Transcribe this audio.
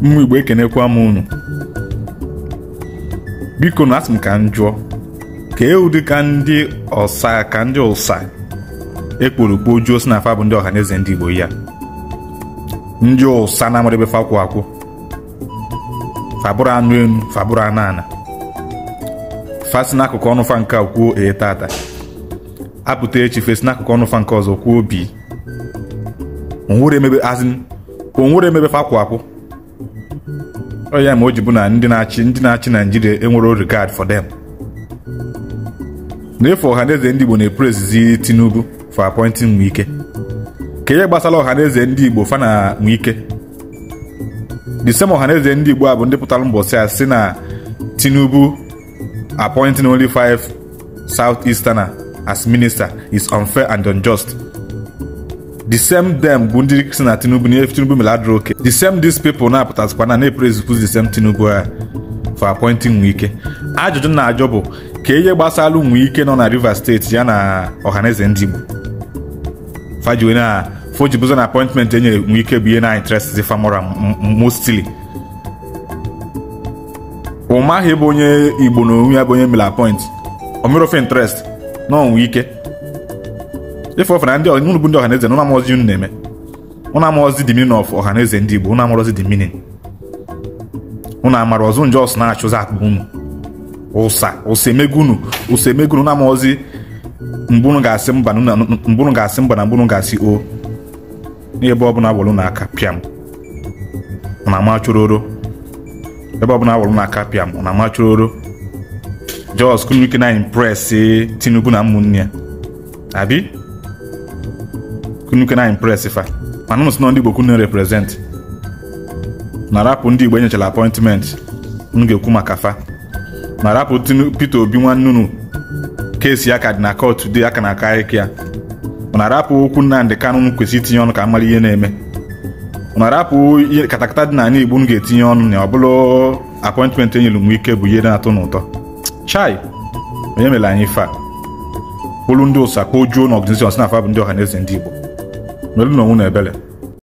Ụmụ Igbo, ekenekwa m unu. Biko na asị m ka m jụọ ka ụdị ka ndị ọsa ka ndị ụsa ekporo kpojuo si na fa bụ ndị Ọhaneze ndị Igbo ya, ndị ụsa na amadebe fa kwụ akwụ, fabụrụ anụ enu, fabụrụ anụ ana, fa si n'akụkụ ọnụ fa nke a kwuo ee tata, apụta echi fesi n'akụkụ ọnụ fa nke ọzọ kwuo bi. Onwere emebe azin, onwere emebe fa kwụ akwụ. Ọ ya ma o ji bụ na ndị na-achị Naijiria enwero regard for them. N'efu Ọhaneze ndị Igbo na-eprezizi Tinubu for appointing Wike. Ka ihe gbasara Ọhaneze ndị Igbo fa na Wike, the same Ọhaneze ndị Igbo a bụ ndị pụtara mbọsị a sị na Tinubu appointing only 5 South-Easterner as minister is unfair and unjust. The same them bụ ndị si na Tinubu na Tinubu mere adịrọ oke. The same these people na-apụtasịkwa na na-eprezikwu the same Tinubu a for appointing Wike. Ajụjụ na-ajụ bụ ka ihe gbasara Wike nọ na Rivers State ya na Ọhaneze ndị Igbo fajiwe na fojibuzo na appointment e nyere Wike bụ ihe na interest famora mostly. Ụmaghị bụ onye Igbo na onwe ya bụ onye mere appoint omerofe interest na Wike. Ife ọfụ na ndị unu bụ ndị Ọhaneze na amaozi unu na-eme, unu amaozi the meaning of Ọhaneze ndị Igbo, unu amarozi the meaning, unu amara ọzọ njọ ọsọ na-achụzi akpa unu ụsa ụsa emegunu ụsa emegunu, unu amaozi mgbe unu ga-asị mba na mgbe unu ga-asị mba na mgbe unu ga-asị o n'ebe ọbụla wụrụ n'aka pịam unu ama chororo, ebe ọbụla wụrụ n'aka pịam unu ama chororo. Jos kunu ike na impress Tinubu na ụmụnne ya, abi kunu ike na impress fa, mana unu sị na ndị Igbo kunu represent na rapụ ndị Igbo enyechara appointment unu ga-ekwu maka fa, na rapụ Peter Obi nwanne unu kesi ya ka dị na court today aka na aka ike ya, na rapụ okwu Nnamdi Kanu unu kwesịrị itinye ọnụ ka amara ihe na-eme, na rapụ ihe katakata dị n'ala Igbo unu ga-etinye ọnụ na ọ bụrụ appointment enyere Wike bụ ihe na-atọ n'ụtọ. Chai, onye mere anyị ife a olu ndị ụsa kpojuo na organization si na fa bụ ndị Ọhaneze ndị Igbo. Melu na onwe na ebele.